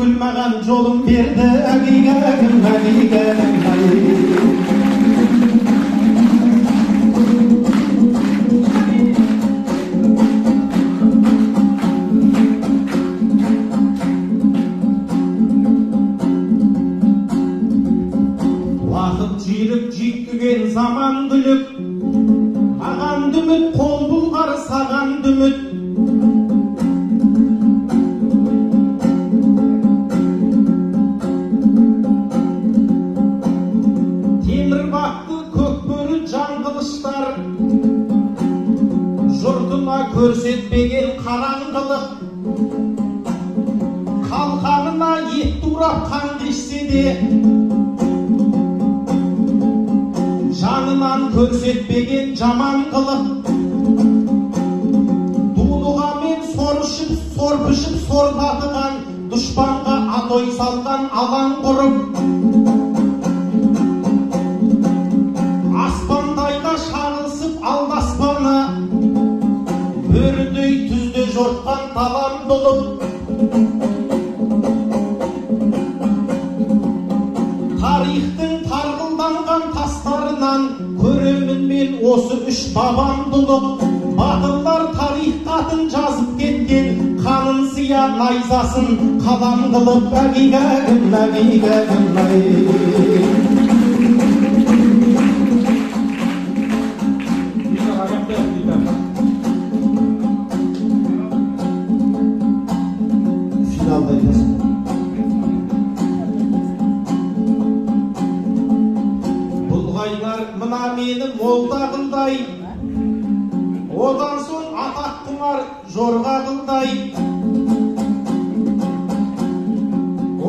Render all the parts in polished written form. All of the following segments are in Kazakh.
Нұргүл маған жолын берді, әгигәгім, әгигәгім. Уақыт жүйрік жүйткіген заман күліп, маған дүміт қол бұлғар саған дүміт. Темір бақты көк бөрі жан қылыштар, жұртына көрсетпеген қараңғылық. Қалқанына ет турап қан кешсе де, жанынан көрсетпеген жаман қылық. Дулығамен сорышып, сорпышып, сорлатыған, дұшпанға атой салған алаң құрып, аспандайға шағылсып алдаспаны, бөрідей түзде жортқан талан бұлып. Тарихтың тарғылданған тастарынан көремін мен осы үш бабамдылық. Батырлар тарих атын жазып кеткен, қанын сия найзасын қалам қылып, әгигәгім, әгигәгім. Финалда айтасың. Бұлғайлар мына мені молдағындай, одан соң атақ құмар жорға қылдай.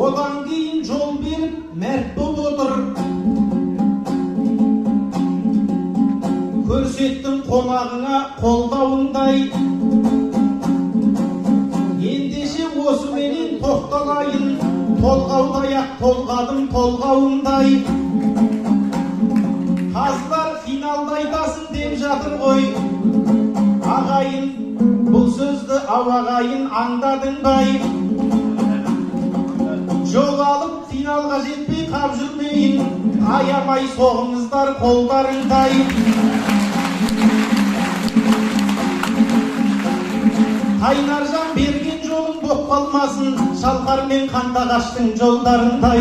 Одан кейін жол беріп мәрт боп отыр. Көрсеттің қонағыңа қолдауындай. Ендеше осыменен тоқталайын, толғаудай-ақ толғадым толғауындай. Қазылар финалда айтасың деп жатыр ғой. Ағайын, бұл сөзді ау ағайын аңдадың бай. Жол алып финалға жетпей қап жүрмейін, аямай соғыңыздар қолдарыңдай. Қайнаржан берген жолың боп қалмасын, Шалқар мен Қандыағаштың жолдарындай.